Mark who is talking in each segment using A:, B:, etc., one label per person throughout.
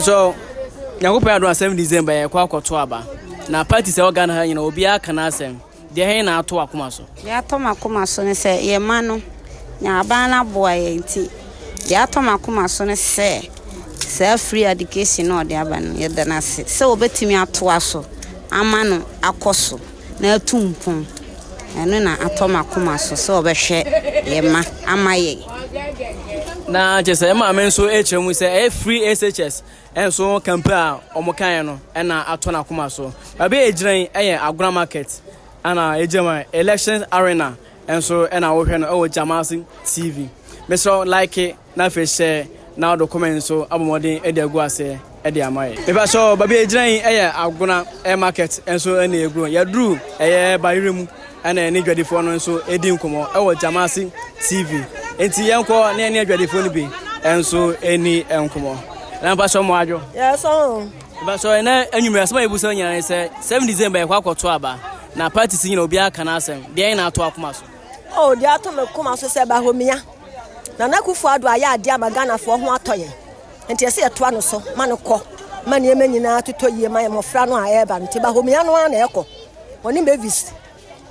A: So Nyankopɔn adom a 7 December yɛkɔ akɔto aba na party sɛ ɛwɔ Ghana ha nyina obiara ka n'asɛm deɛ hɛn na ato akoma so.
B: Deɛ atɔ m'akoma so ne sɛ yɛn mma no, nea aban no aboa yɛn nti, deɛ atɔ m'akoma so ne sɛ saa free education no a ɔde aba no, yɛda no ase sɛ wɔbɛtumi atoa so ama no akɔ so na atu mpɔn. Ɛno na atɔ m'akoma so sɛ ɔbɛhwɛ yɛn mma ama yɛn.
A: Na kyerɛ sɛ maame nso kyerɛ mu sɛ ɛyɛ free SHS nso campaign a wɔn kaeɛ no ɛna atɔ n'akoma so. Baabi a egyina yi ɛyɛ Agona market ɛna egyina mu a election arena nso ɛna wɔhwɛ no ɛwɔ Jamasi TV. Mesrɛ like na afei hyɛ na ɔde comment nso abɔ mmɔden de agu aseɛ de ama yɛ. Mepakyɛw baabi a yɛgyina yi yɛ Agona market nso na yɛduru. Yɛduru ɛyɛ Bayerɛ mu ɛna yɛne dwadifoɔ no nso ɛdi nkɔmmɔ ɛwɔ Jamasi TV. Nti yɛnkɔ na yɛne adwadifoɔ no bi nso ɛni nkɔmmɔ. Na mepakyɛw mo adwo.
C: Yes, oh.
A: Mepakyɛw ɛnɛ anwummerɛ asɛm a yɛbu sɛ nyinaa ne sɛ 7 December yɛkɔ akɔto aba na party si nyina obiara ka n'asɛm. Deɛn na ato akoma so?
C: Oh, deɛ ato me koma so sɛ Bawumia. Nana Akufo-Addo ayɛ adeɛ ama Ghanafoɔ ho atɔ yɛn. Nti ɛsɛ yɛtoa no so ma no kɔ ma nneɛma nyinaa totɔ yie ma yɛn mmɔfra no a ɛreba no. Nti Bawumia no ara na ɛkɔ. Ɔne Mavis.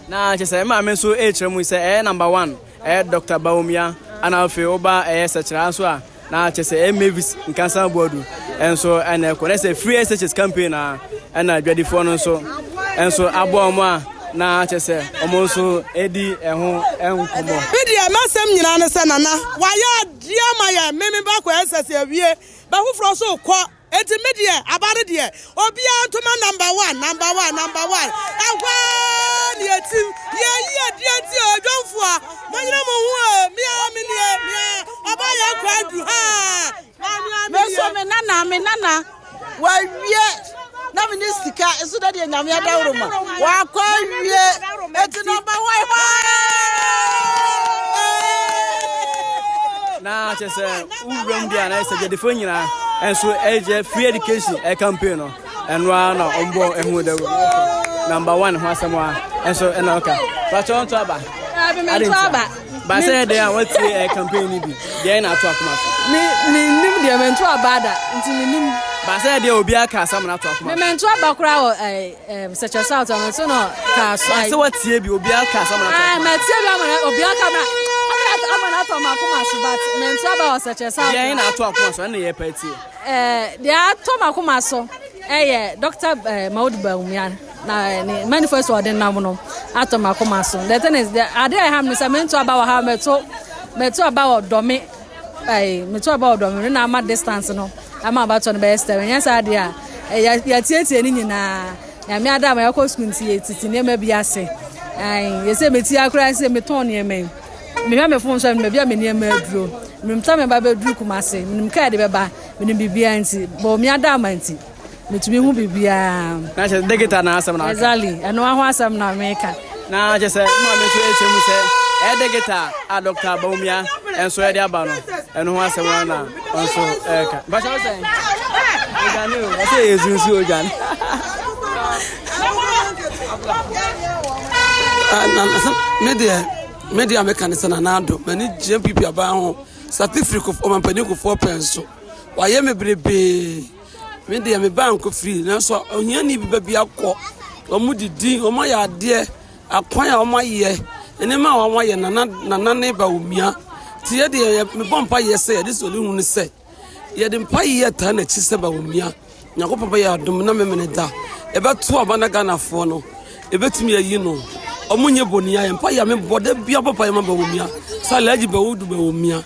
A: Na kyerɛ sɛ maame nso ɛrekyerɛ mu sɛ ɛyɛ number one ɛyɛ Dr. Bawumia ana afei woba ɛyɛ sɛkyerɛ nso a na kyerɛ sɛ ɛyɛ Mavis Nkansa Boadu nso ɛna ɛkɔ na sɛ free SHS campaign a ɛna adwadifoɔ no nso nso aboa wɔn a na kyerɛ sɛ wɔn nso ɛdi ɛho nkɔmmɔ.
D: Me deɛ m'asɛm nyinaa ne sɛ Nana wayɛ adeɛ ama yɛn me me ba kɔ SS awie bɛ foforɔ so kɔ enti me deɛ aba no deɛ obiara ntoma number one number one number one ɛhɔ ara ne yɛtim yɛyi adeɛ nti o adwamfoɔ monyere mo ho o mea me nie mea ɔba yɛn kɔ adu haa
E: Me nso me nana me nana wawie na me ne sika nso da deɛ nyame adaworo ma wakɔ awie eti na ɔba hɔ hɔ.
A: Na kyerɛ sɛ wowura mu deɛ a na sɛ dwadifoɔ nyinaa ɛnso ɛyɛ free education ɛ campaign no ɛno ara na ɔmbɔ ɛho dawuro number one ho asɛm a ɛnso ɛna ɔka pakyɛ ɔnto aba
F: Ade nto aba.
A: Ba sɛ ɛdɛn a watie ɛ campaign no bi deɛ na ato akoma so.
F: Me menim deɛ mento aba da nti menim.
A: Ba sɛ ɛdeɛ obiara ka asɛm na ato akoma
F: so. Me mento aba koraa wɔ ɛ ɛ Sɛkyɛ South a mento no ka so.
A: Ba sɛ watie bi obiara ka asɛm na ato akoma so.
F: Matie bi ama na obiara ka na ama na ato akoma so but mento aba wɔ Sɛkyɛ South.
A: Deɛ na ato akoma so ɛna yɛ pɛ tie.
F: Ɛɛ deɛ ato makoma so ɛyɛ Dr. Maud Bawumia na ne manifesto ɔde nam no atɔ makoma so. The thing is the ade a ɛha me sɛ mento aba wɔ ha mɛto mɛto aba wɔ dɔme ɛɛ mɛto aba wɔ dɔme no na ama distance no ama abatɔ no bɛyɛ step nyɛ saa adeɛ a yɛtietie ne nyinaa nyame ada ma yɛkɔ sukuu nti yɛtete nneɛma bi ase ɛɛ yɛsɛ mɛti akora sɛ metɔn nneɛma yi mehwɛ me fon so a baabi a me nneɛma aduro menim ta mɛba bɛduru Kumase menim kaa de bɛba menim biribiara nti bɔ me ada ama nti metumi hu biribiara.
A: Na kyerɛ digital na asɛm na aka.
F: Exactly ɛno ho asɛm na meka.
A: Na kyerɛ sɛ maame nso ɛkyerɛ mu sɛ ɛyɛ digital a Dr. Bawumia nso ɛde aba no ɛno ho asɛm na ɔnso ɛka. Bahyɛ wo sɛn? Odwane o, ɔsɛ yɛ sunsu odwane.
G: Me deɛ me deɛ a meka ne sɛ Nana Addo m'ani gye NPP aban ho sate firi ɔmampanin Kufuor pɛn so wayɛ me berebee me deɛ me ba nkɔ firi nanso ohiani bi ba bi akɔ wɔn didi wɔn ayɛ adeɛ akwan a wɔn ayɛ nneɛma a wɔn ayɛ nana nana ne Bawumia ti yɛ deɛ mebɔ mpa yɛ sɛ yɛde sɛ ɔne hu ne sɛ Yɛde mpaeɛ taa n'akyi sɛ Bawumia, Nyankopɔn bɛyɛ adom na memene da ɛbɛto aba na Ghanafoɔ no ɛbɛtumi ayi no. Ɔmo nyɛ boni ayɛ mpaeɛ a mebɔ da bia bɔ mpaeɛ ma Bawumia sɛ Alhaji Bawudu Bawumia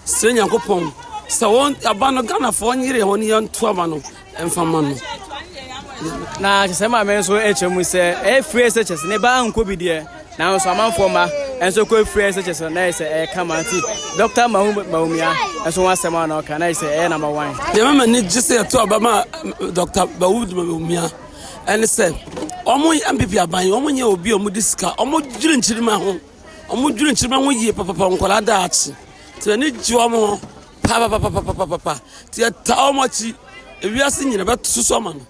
G: srɛ Nyankopɔn sɛ wɔn aba no Ghanafoɔ nyere wɔn yɛnto aba no ɛmfa ma no.
A: Na kyerɛ sɛ maame nso kyerɛ mu sɛ ɛyɛ free SHS ne ba ankɔ bi deɛ nanso amanfoɔ mma nso kɔ free SHS na ɛyɛ sɛ ɛyɛ kama nti Dr. Mahu Bawumia nso ho asɛm a na ɔka na ɛyɛ sɛ ɛyɛ number one.
G: Deɛ mama ni gye sɛ yɛto aba ma Dr. Bawumia Bawumia ɛne sɛ wɔn NPP aban wɔn nyɛ obi a wɔn di sika wɔn dwiri nkyirima ho wɔn dwiri nkyirima ho yie papapa nkwadaa daakye nti ani gye wɔn ho papapapapapa nti yɛtaa wɔn akyi ewiase nyina bɛsoso ama no.